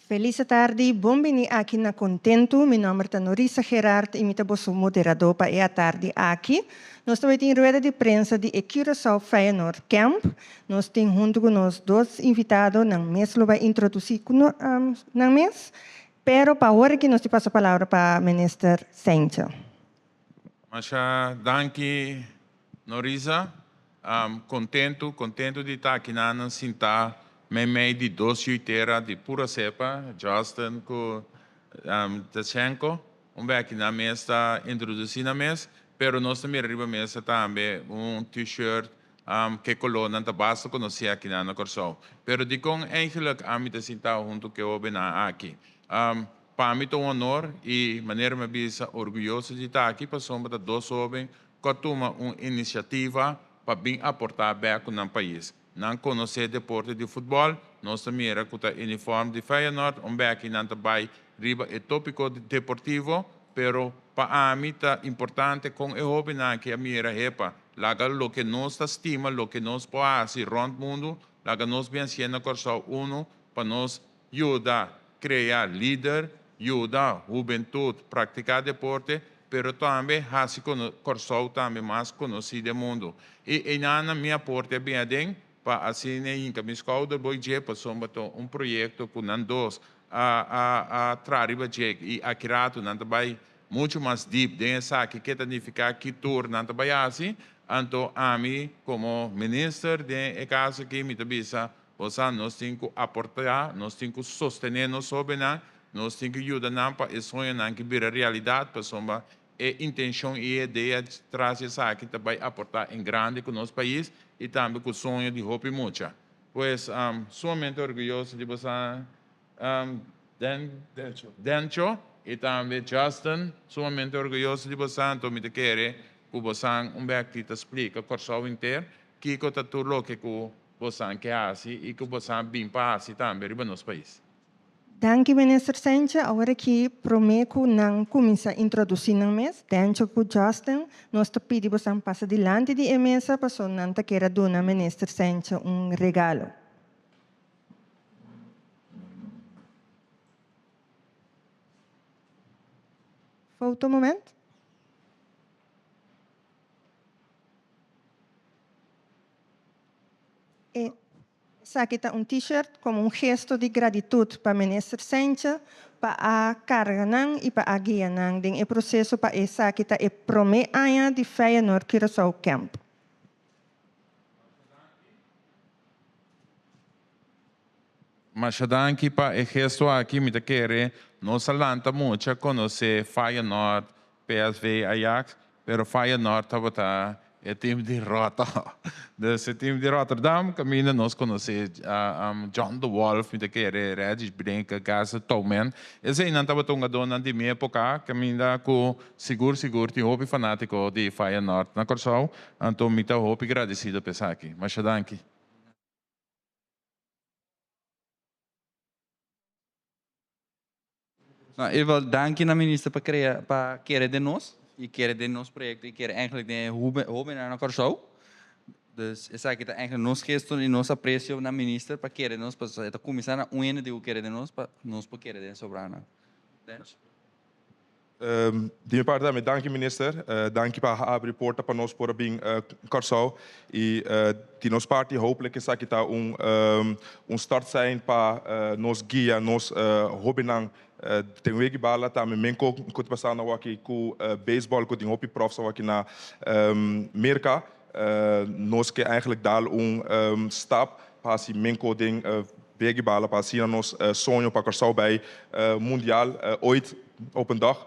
Felis atardi, bon bini aki na Kontentu. Mi nòmber ta Norisa Gerard i mi ta boso moderadó pa e atardi aki. Nos ta bai tin rueda di prensa di e Curaçao Feyenoord Camp. Nos tin huntu ku nos dos invitado, nan mes lo bai introdusí ku nan mes. Pero pa awor aki nos tin pasa palabra pa Minister Seintje. Masha danki Norisa. Kontentu, kontentu di ta aki nan sintá meimei di dos yuitera di pura sepa, Justin ku Tachenko. Un bek aki nan mes ta introdusí nan mes, pero nos ta mira riba mesa tambe un T-shirt ke kolónan ta basta konosí aki nan na Kòrsou. Pero dikon eigenlijk ami ta sintá huntu ku e hóbennan aki? Pa mi ta un honor i manera mi a bisa orguyoso di ta aki pasobra ta dos hoben ku a tuma un inisiativa pa bin aportá bèk ku nan pais. Nan konosé deporte di futbòl, nos ta mira ku ta uniform di Feyenoord, un bèk i nan ta bai riba e tópiko deportivo, pero pa ami ta importante kon e hobennan aki a mira hepa, laga loke nos ta stima, loke nos por hasi rònt mundu, laga nos bin hasié na Kòrsou unu pa nos Yuda krea lider, yuda hubentut praktiká deporte, pero tambe hasi Kòrsou tambe mas konosí den mundu. I einan mi aporte a bin aden pa asina hinka mi skouder bo i dje pasobra ta un proyekto ku nan dos a a a traha riba dje i aki ratu nan ta bai muchu mas dip den esaki ke ta nifiká ki tur nan ta bai hasi. Anto ami komo minister den e kaso aki mi ta bisa Bo sa, nos tin ku aportá, nos tin ku sostené nos hóbennan, nos tin ku yuda nan pa e soñonan ki bira realidat, pasobra e intenshon i e idea tras di esaki ta bai aportá en grande ku nos pais i tambe ku soño di hopi mucha. Pues, sumamente orguyoso di bo sa, Dencho i tambe Justin, sumamente orguyoso di bo sa, anto mi ta kere ku bo sa un bèk ta splika Kòrsou henter kiko ta tur loke ku Bosan ke hasi i ku bosan bin pa hasi tambe riba nos pais. Danki Minister Sentje, awor aki prome ku nan kuminsá introdusí nan mes, Dencho ku Justin, nos ta pidi bosan pasa dilanti di e mesa paso nan ta kere duna Minister Sentje un regalo. Foto moment. Esaki ta un T-shirt komo un gesto di gratitut pa Minister Sentje pa a karga nan i pa a guia nan den e proseso pa esaki ta e promé aña di Feyenoord Curaçao Camp. Masha danki pa e gesto aki, mi ta kere nos a lanta mucha konosé Feyenoord, PSV, Ajax, pero Feyenoord tabata e team di Roto. Dus e team di Rotterdam kaminda nos konosé John de Wolf, mi ta kere Reggie Brinker, Gazza Toumen. Eseinan tabata hungadónan di mi époka kaminda ku sigur sigur tin hopi fanátiko di Feyenoord na Kòrsou, anto mi ta hopi gradesido pa esaki. Masha danki. No, Ewald, danki na minister pa krea, pa kere den nos y kere den nos proyecto y kere eigenlijk den e hobennan na Kòrsou. Dus esaki ta eigenlijk nos gesto y nos aprecio na minister pa kere nos, pasobra e ta cuminsa na un hende di cu kere den nos pa nos por kere den sobranan. Dennis. Di mi parti tambe danki minister, danki pa habri porta pa nos por a bin Kòrsou i di nos parti hopelijk esaki ta un un start sein pa nos guia nos hobennan den wegi bala tambe men ku ta pasando awaki ku beisbòl ku tin hopi profs awaki na Merka nos ke eigenlijk dal un stap pa hasi men ku den wegi bala pa asina nos soño pa Kòrsou bai mundial oit Op een dag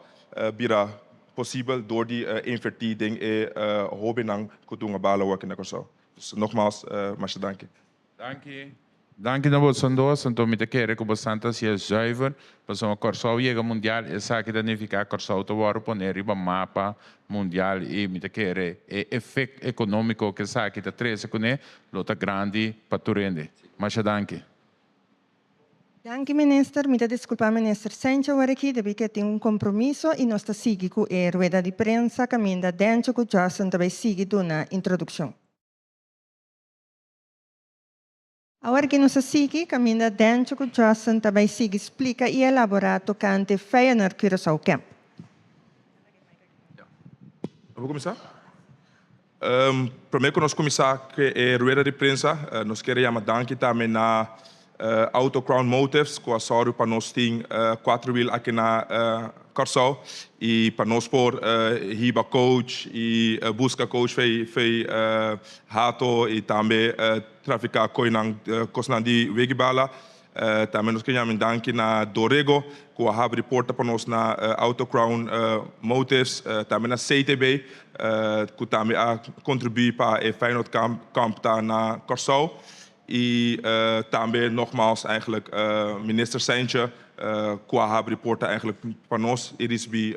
bira posibel door di inverti den e hobennan ku dunga bala wak na Kòrsou. Dus nogmaals masha danki. Danki. Danki na boso dos. Anto mi ta kere ku bosan ta hasié zuiver, pasobra Kòrsou yega mundial esaki ta nifiká Kòrsou ta wòrdu poné riba mapa mundial i mi ta kere e efekt ekonómiko ku esaki ta trese kuné lo ta grandi pa tur hende. Masha danki. Danki minister, mi ta disculpa minister Sencho awor aki debi ke tin un compromiso y nos ta sigui cu e rueda di prensa caminda Dencho cu Justin ta bay sigui duna introduccion. Awor ku nos ta sigui, kaminda Dencho ku Justin ta bai sigui splika i elaborá tokante Feyenoord Curaçao Camp. Bo kuminsá? Promé ku nos kuminsá ku e rueda di prensa, nos kere yama danki tambe na Auto Crown Motives ku a sòru pa nos tin kuater wiel aki na Kòrsou i pa nos por hiba coach i buska coach fei Hato i tambe trafiká koinan kosnan di wegi bala. Tambe nos ke yama danki na Dorego ku a habri porta pa nos na Auto Crown Motives, tambe na CTB ku tambe a kontribuí pa e Feyenoord Kamp ta na Kòrsou. I tambe nogmaals eigenlijk minister Cijntje ku a habri porta eigenlijk pa nos i risibí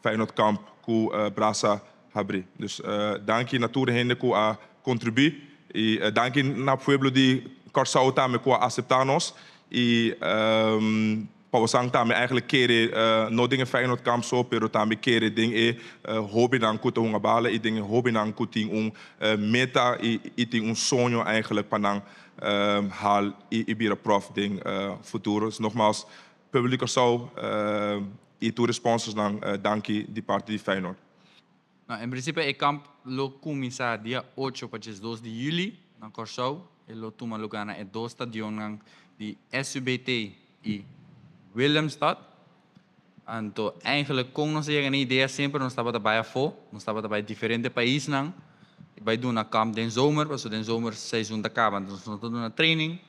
Feyenoord Kamp ku brasa habrí. Dus danki na tur hende ku a kontribuí i danki na pueblo di Kòrsou tambe ku a aseptá nos i pa bosan tambe eigenlijk kere no den e Feyenoord Kamp so pero tambe kere den e hobennan ku ta hunga bala i den e hobennan ku tin un meta i tin un soño eigenlijk pa nan haal i bira prof den futuro. Dus nogmaals pueblo di Kòrsou i tur e sponsorsnan danki di parti di Feyenoord. Nou, en principe e kamp lo kuminsá dia 8 pa 12 di yüli na Kòrsou. E lo tuma lugá na e dos stadionnan di SUBT i Willemstad. Anto eigenlijk kon nos a yega na e idea, semper nos tabata bai afó, nos tabata bai diferente paisnan i bai duna kamp den zomer, pasobra den zomer seizoen ta kaba, anto nos no ta duna training.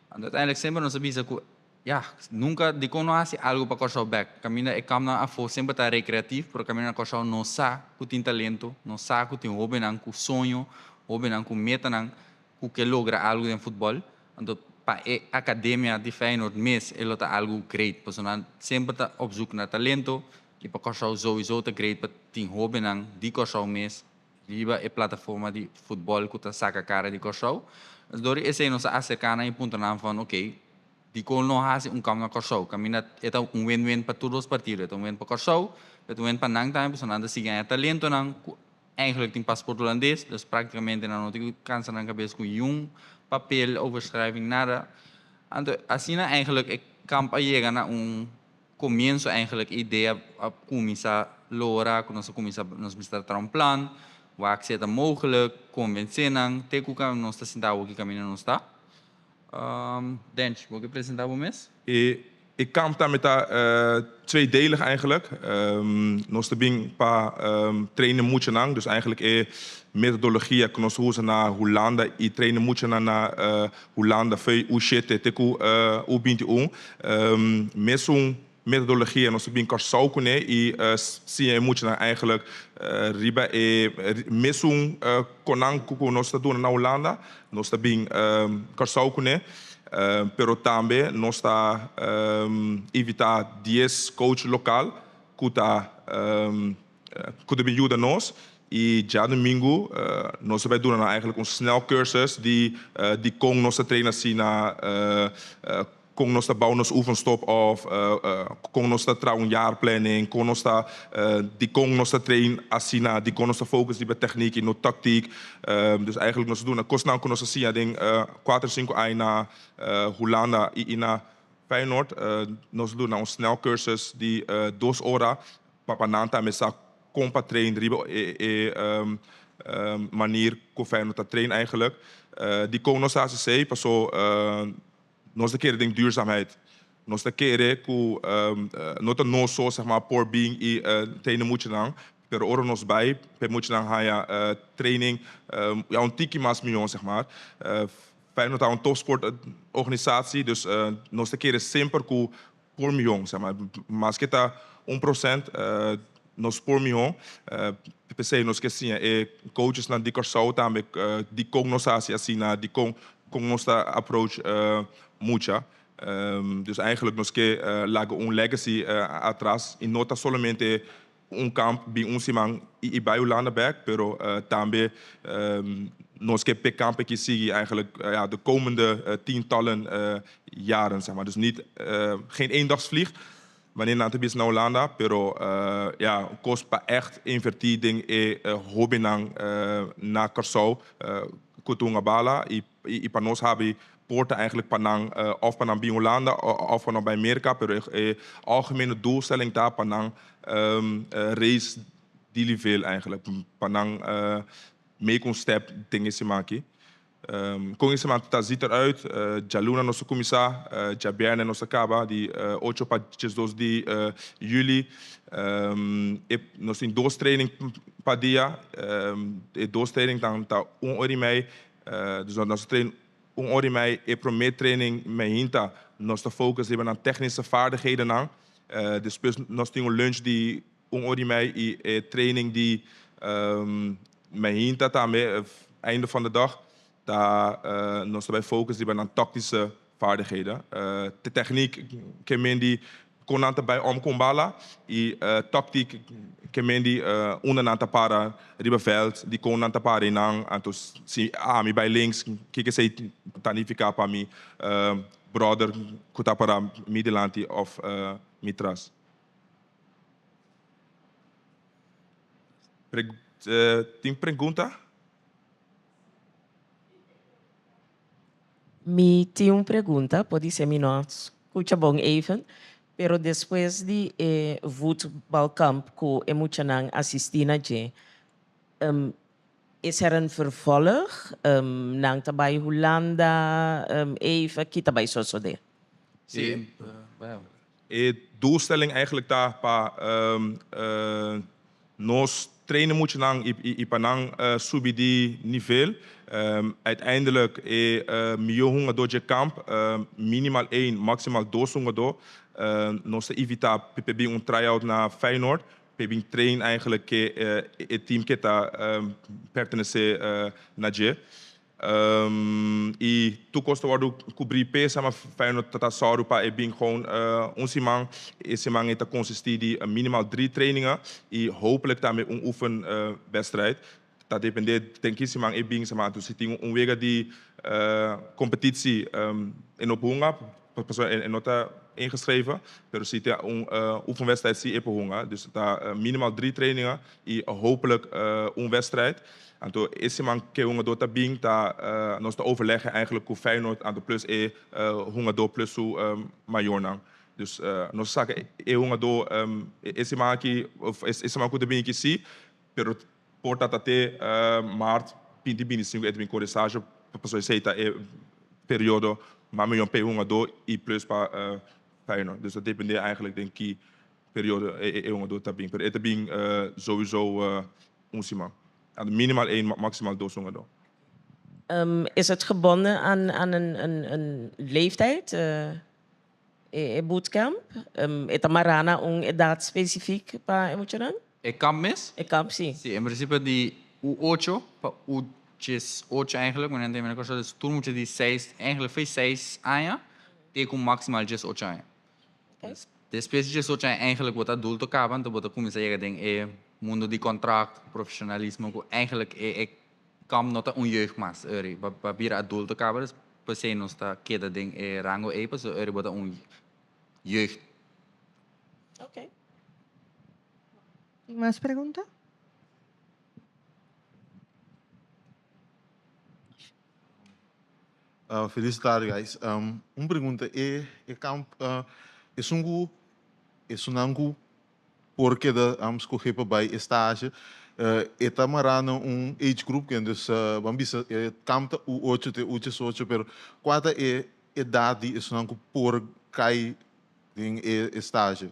Anto uiteindelijk semper nos a bisa ku Ya, nunka dikon no hasi algu pa Kòrsou bèk. Kaminda e kampnan afó semper ta rekreatif, pero kaminda na Kòrsou nos sa ku tin talento, nos sa ku tin hóbennan ku soño, hóbennan ku metanan ku ke logra algu den futbòl. Anto pa e akademia di Feyenoord mes e lo ta algu great, pasobra nan semper ta op zoek na talento i pa Kòrsou souiso ta great pa tin hóbennan di Kòrsou mes riba e plataforma di futbòl ku ta saka kara di Kòrsou. Dor di esei nos a aserká nan i puntra nan van okey, Dikon no hasi un kamp na Kòrsou? Kaminda e ta un win-win pa tur dos partido. E ta un win pa Kòrsou, e ta un win pa nan tambe pasobra nan ta sigui haña talentonan ku eigenlijk tin pasport hulandes, dus práktikamente nan no tin ku kansa nan kabes ku niun papel, overschrijving, nada. Anto asina eigenlijk e kamp a yega na un komienso eigenlijk e idea a kuminsá lora ku nos a kuminsá nos mester a traha un plan, wak si e ta mogelijk, konvensé nan te ku nos ta sinta awoki kaminda nos ta. Dench, bo ke presenta bo mes? E kamp tambe ta tweedelig eigenlijk. Nos ta bin pa trainen muchanan, dus eigenlijk e metodologia ku nos usa na Hulanda i trainen muchanan na Hulanda fo'i U7 te ku U21. Mesun metodologia nos ta bin Kòrsou kuné i siña e muchanan eigenlijk riba e mesun konan ku nos ta duna na Hulanda, nos ta bin Kòrsou kuné. Pero tambe nos ta invitá dies coach lokal ku ta ku ta bin yuda nos i djadumingu nos ta bai duna nan eigenlijk un snelcursus di dikon nos ta train asina. Kon nos ta bou nos oefenstop of kon nos ta traha un jaarplanning, kon nos ta dikon nos ta train asina, dikon nos ta focus riba techniek y no tactiek. Dus eigenlijk nos ta duna kosnan ku nos a siña den kuater sinku aña na Hulanda y na Feyenoord. Nos ta duna un snelcursus di dos ora pa pa nan tambe sa kon pa train riba e manier ku Feyenoord ta train eigenlijk. Dikon nos ta hasi esei? Paso Nos ta kere den duurzaamheid. Nos ta kere ku no ta nos so zeg maar por bin i trainen muchanan, pero ora nos bai p'e muchanan haña training ya un tiki mas mihó zeg maar. Feyenoord ta un topsport organisatie, dus nos ta kere semper ku por mihó zeg maar. Maske ta un prosent nos por mihó. P'esei nos ke siña e coachesnan di Kòrsou tambe dikon nos hasi asina, dikon kon nos ta approach mucha. Dus eigenlijk nos ke laga un legacy atras i no ta solamente un kamp bin un siman i bai Hulanda bek, pero tambe nos ke p'e kamp aki sigui eigenlijk ja de komende tientallen jaren zeg maar. Dus niet geen eendagsvlieg wanneer nan ta bisa na Hulanda, pero ja kos pa echt inverti den e hobennan na Kòrsou ku ta hunga bala i pa nos habi. porta eigenlijk pa nan of pa nan bin Hulanda of pa nan bai Merca, pero e algemene doelstelling ta pa nan race di nivel eigenlijk, pa nan make un step den e siman aki. Kon e siman ta ziet eruit? Djaluna nos ta kuminsá, djabièrnè nos ta kaba di ocho pa diesdos di juli. Nos tin dos training pa dia, e dos training ta un ora i mei, dus nos ta train un ora i mei. E promé training meinta nos ta focus riba nan technische vaardighedennan, despues nos tin un lunch di un ora i mei i e training di meinta tambe, einde van de dag, ta nos ta bai focus riba nan tactische vaardigheden. De techniek ke men di kon nan ta bai om ku un bala i tactiek ke men di unda nan ta para riba veld, di kon nan ta para einan. Anto si ami bai links, kiko esei ta nifiká pa mi brother ku ta para mi dilanti òf mi tras. Tin pregunta? Mi tin un pregunta, podise mi no a scucha bon even, pero despues di e voetbalkamp cu e muchanan asisti na dje, is er een vervolg? Nan ta bay Hulanda even, ki ta bay sosode? Sí. E doelstelling eigenlijk ta pa nos trainen muchanan y pa nan subi di nivel. Uiteindelijk e mihó hungadó dje kamp, minimal één, maximal dos hungadó. Nos ta invitá pa bin un try-out na Feyenoord, pa bin train eigenlijk ke e team ke ta pertenesé na dje. I tur kos ta wòrdu kubrí p'e sama Feyenoord ta ta sòru pa e bin gewoon un siman. E siman ei ta konsistí di minimal dri trainingen i hopelijk tambe un oefenwedstrijd. Ta dependé den ki siman e bin sama. Anto si tin un wega di kompetitsi e no por hunga pasobra e no ta ingeschreven. Pero si tin un oefenwedstrijd si e por hunga. Dus ta minimal dri trainingen i hopelijk un wedstrijd. Anto e siman ke hungadó ta bin ta nos ta overleggen eigenlijk ku Feyenoord anto plus e hungadó plus su mayornan. Dus nos a saka e hungadó e siman aki of e siman ku ta bin aki si, pero por ta ta te maart binti binti sinku e ta bin kore stage pasobra esei ta e periodo mas miyon pa e hungadó i plus pa Feyenoord. Dus ta depende eigenlijk den ki periodo e hungadó ta bin, pero e ta bin souiso Un siman. Anto minimal één, maximaal dos hungadó. Is het gebonden aan aan een een een leeftijd, e bootcamp? E ta mará na un edat specifiek pa e muchanan? E kamp mes? E kamp, si. Si, en principio di U ocho pa U djes ocho eigenlijk, wanneer nan ta kòrsou, dus tur mucha di seis, eigenlijk fei seis aña te ku maximaal djes ocho aña. Despues di diesocho aña eigenlijk bo ta adulto caba, anto bo ta cuminsa yega den e mundo di contract, profesionalismo cu eigenlijk e e kamp no ta un jeugd mas eri. Bo a bira adulto caba, dus p'esey nos ta keda den e rango ey pasobra eri bo ta un jeugd. Oké. Tin mas pregunta? Felis tardi guys. Un pregunta e e kamp esun ku esunnan ku por keda skohe pa bai e stage e ta mará na un age group ken dus ban bisa e kamp ta u ocho te u diesocho pero kua ta e edat di esunnan ku por kai den e stage?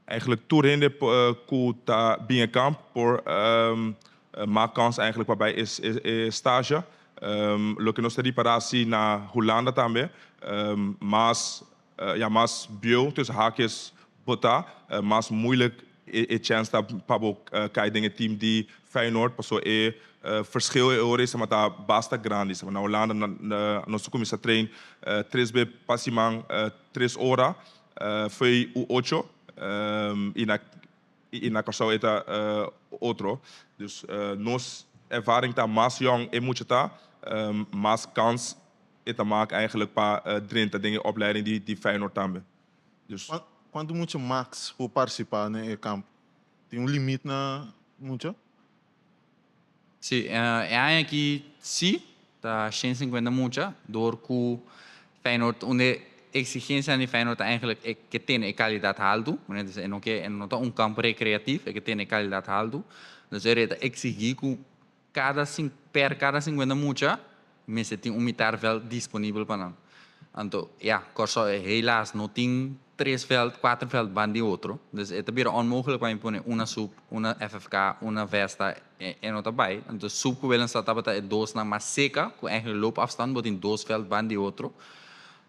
Eigenlijk tur hende ku ta bin e kamp por mak kans eigenlijk pa bai e stage. Loke nos ta ripará si na Hulanda tambe, mas ya mas bieu tussen haakjes bo ta, mas moeilijk e chèns ta pa bo kai den e team di Feyenoord pasobra e verschil e ora esei ta basta grandi. Na Hulanda nos ta kuminsá train tres be pa siman tres ora. Foi u ocho y na y na Kòrsou e ta otro. Dus nos ervaring ta mas yòn e mucha ta, mas kans e ta mak eigenlijk pa drenta den e opleiding di di Feyenoord tambe. Dus. Kuantu mucha max por partisipá na e kamp? Tin un limit na mucha? Sí, e aña aki sí. Ta 150 mucha, door ku Feyenoord, unda eksigensia di Feyenoord eigenlijk e ke tene e kalidat haltu, dus e no ke e no ta un kampo rekreatief, e ke tene kalidat haltu. Dus e ta eksigí ku kada per kada 50 mucha mester tin un mitar veld disponibel pa nan. Anto, ja, Kòrsou helaas no tin tres veld, kuater veld banda di otro. Dus e ta bira onmogelijk pa pone un SUBB, un FFK, un Vesta e no ta bai. Anto SUBB ku Willemstad tabata e dos nan mas serka, ku eigenlijk loopafstand, bo tin dos veld banda di otro.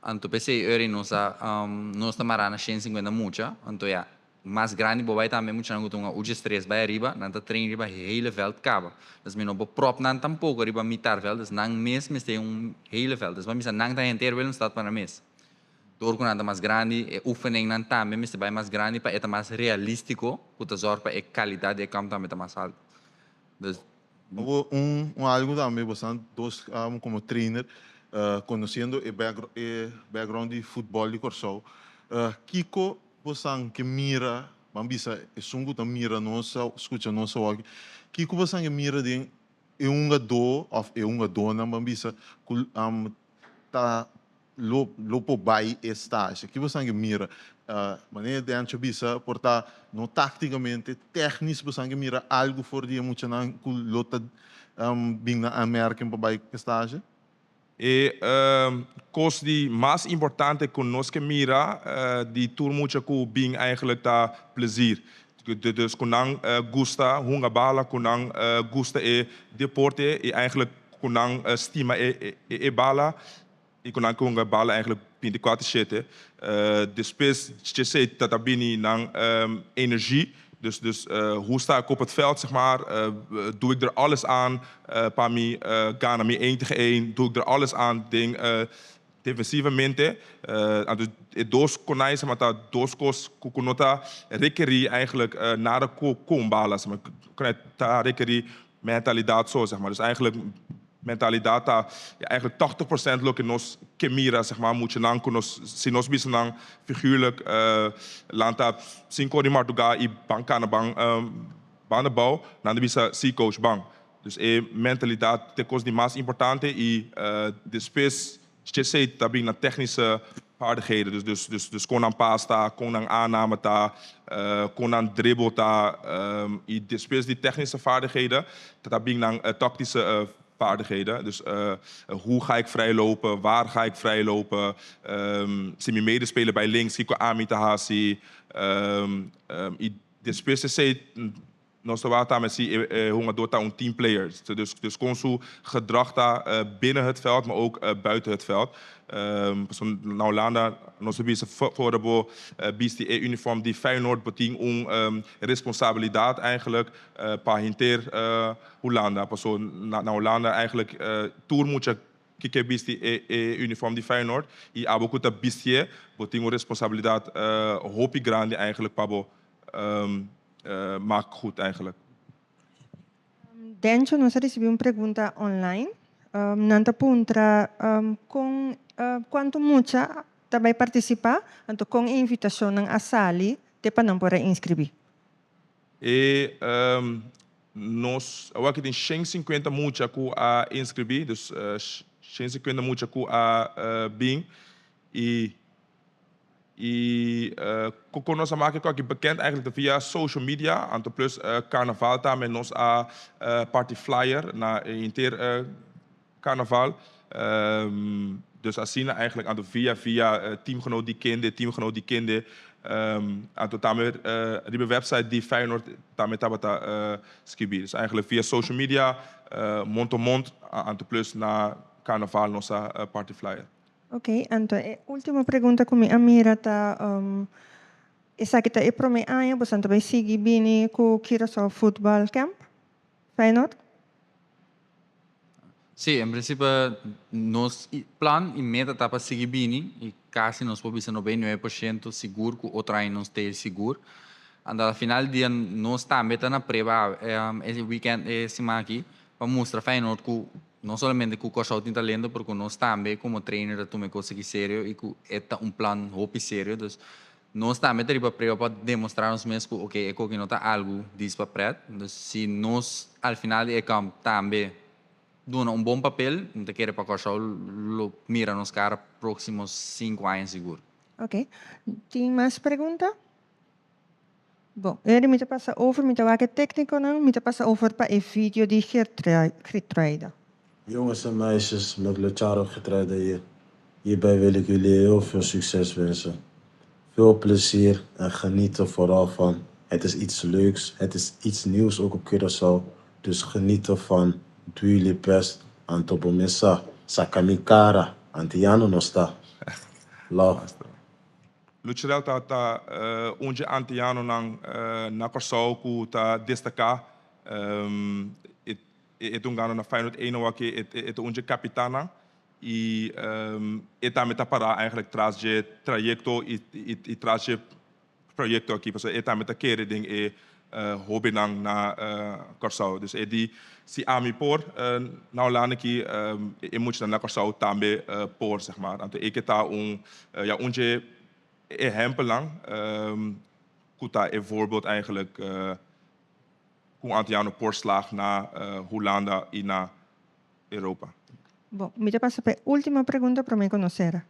Anto p'esei eri nos ta mará na 150 mucha. Anto ja, mas grandi bo bai tambe mucha nan ku U13 bai ariba, nan ta train riba hele veld kaba. Dus mi no por prop nan tampoko riba mitar veld, dus nan mes mester un hele veld. Dus mi nan ta henter Willemstad pa nan mes. Door ku nan ta mas grandi, e oefening nan tambe mester bai mas grandi pa e ta mas realístiko, ku ta zorg pa e kalidat di kampo tambe ta mas haltu. Dus Un algu tambe, bo dos komo trainer, konosiendo e background di futbòl di Kòrsou. Kiko bo ke mira, ban bisa, esun ku ta mira nos, skucha nos aki. Kiko bo ke mira den e hungadó òf e hungadónan, ban bisa, ku ta lo por bai e stage. Kiko bo ke mira? Manera Dencho bisa, por ta no táktikamente, tékniko, bo ke mira algu for di muchanan ku lo ta bin na aanmerking pa bai stage? E kos di mas importante ku nos ke mira di tur mucha ku bin eigenlijk ta plezier. Dus ku nan gusta hunga bala, ku nan gusta e deporte i eigenlijk ku nan stima e bala i ku nan hunga bala eigenlijk 24/7. Despues esei ta bini nan energie. Dus hoe sta ik op het veld, zeg maar? Doe ik er alles aan pa mi gana mi 1 tegen 1? Doe ik er alles aan ding defensivamente? Dus dos konai, zeg maar, ta dos kos ku no ta rekerí eigenlijk nada ku bala, zeg maar. Ta rekerí mentalidat so, zeg maar. Dus eigenlijk mentalidat ta, ja, eigenlijk 80% loke nos ke mira, zeg maar, muchanan ku nos, si nos bisa nan figuurlijk lanta 5 or di mardugá i ban kana ban na bou, nan ta bisa: "Si coach, ban." Dus e mentalidat ta kos di mas importante i despues esei ta bin na technische vaardigheden. Dus kon nan pass ta, kon nan aanname ta, kon nan dribbel ta. I despues di technische vaardigheden, ta bin nan tactische vaardigheden. Dus hoe ga ik vrijlopen, waar ga ik vrijlopen, si mi medespeler bij links, kiko ami ta hasi. I despues esei nos ta si hungadó ta un team player. Dus kon su gedrag ta binnen het veld, maar ook buiten het veld. Na Hulanda, nos bisa voor bo bisti e uniform di Feyenoord, bo tin un responsabilidat eigenlijk pa henter Hulanda. Paso na Hulanda eigenlijk tur mucha ke bisti e uniform di Feyenoord i abo ku ta bistié, bo tin un responsabilidat hopi grandi eigenlijk pa bo maak goed eigenlijk. Dencho, nos a risibí un pregunta online. Nan ta puntra kon kuantu mucha ta bai partisipá, anto kon invitashon a sali te pa nan por inskribí. E nos, aki tin 150 mucha ku a inskribí, dus 150 mucha ku a bin i nos a maka aki bekend eigenlijk via social media, anto plus karnaval tambe nos a parti flyer na henter karnaval. Dus asina eigenlijk anto via teamgenoot di kende, teamgenoot di kende. Anto tambe riba website di Feyenoord tambe tabata skibí. Dus eigenlijk via social media, mond to mond, anto plus na karnaval nos a parti flyer. Ok, anto e último pregunta ku mi a mira ta esaki ta e promé aña, bo ta bai sigui bini ku Curaçao Football Camp? Feyenoord? Si, en prinsipio, nos plan i meta ta pa sigui bini i kasi nos por bisa 99% sigur ku otro aña nos ta sigur. Anto, na final di dia, nos tambe ta na prueba e weekend, e siman aki, pa mustra Feyenoord ku no solamente ku Kòrsou tin talento, pero nos tambe komo trainer ta tuma kos aki serio i ku ta un plan hopi serio. Dus nos tambe ta riba prueba pa demostrá nos mes ku, ok, e kos no ta algu djis pa pret. Dus si nos al final di e camp tambe duna un bon papel, mi ta kere pa Kòrsou lo mira nos kara próksimo 5 aña sigur. Ok. Tin mas pregunta? Bon, eri mi ta pasa over, mi ta wak e téknikonan, mi ta pasa over pa e video di Gertruida. Jongens en meisjes, met Lutsharel Geertruida hier. Hierbij wil ik jullie heel veel succes wensen. Veel plezier en geniet er vooral van. Het is iets leuks, het is iets nieuws ook op Curaçao. Dus geniet ervan. Doe jullie best. Anto bo mes sa, saca mi cara, Antiano nos ta. Love. Lutsharel ta un di antianonan na Kòrsou ku ta destaká. E ta un na Feyenoord 1 aki, e ta un di kapitannan i e tambe ta pará eigenlijk tras di trayekto i tras di proyekto aki. Pasobra e tambe ta kere den e hóbennan na Kòrsou. Dus e di, si ami por na Hulanda aki, e muchanan na Kòrsou tambe por, zeg maar. Anto e ke ta un, ja, un di ehèmpelnan ku ta e voorbeeld eigenlijk ku antiano por slaag na Hulanda i na Europa. Bon, mi ta pasa pa e último pregunta pa mi konosé.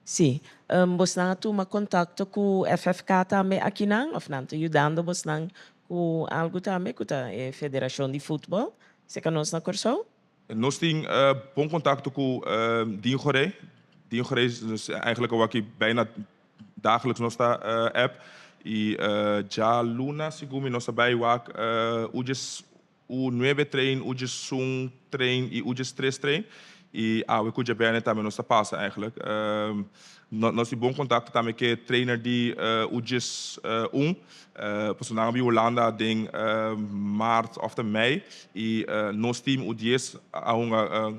Si. Bosnan a tuma kontakto ku FFK tambe akinan? Òf nan ta yudando bosnan ku algu tambe, ku ta e Federashon di Futbòl, serka nos na Kòrsou? Nos tin bon kontakto ku Dean Gorré. Dean Gorré is eigenlijk aki bijna dagelijks nos ta app. I djaluna, segun mi, nos ta bai wak U9 train, U11 train i U13 train. I awe ku djabièrnè tambe nos ta pasa eigenlijk. Nos tin bon kontakto tambe ku e trainer di U11. Pasobra nan a bin Hulanda den maart òf ta mei i nos team U10 a hunga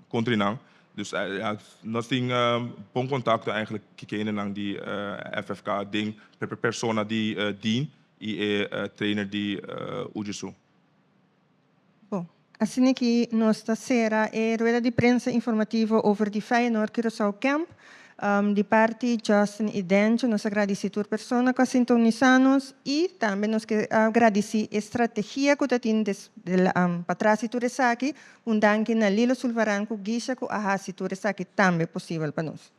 kontra nan. Dus ja, nos tin bon kontakto eigenlijk ku kendenan di FFK den persona di Dean i e trainer di U11. Bon, asina ku nos ta sera e rueda di prensa informativo over di Feyenoord Curaçao Camp. Di parti Justin i Dencho, nos ta gradisí tur persona ku a sintonisá nos i tambe nos ke gradisí e strategia ku tin patras di tur esaki. Un danki na Lilo Sulvaran ku Gisha ku a hasi tur esaki tambe posibel pa nos.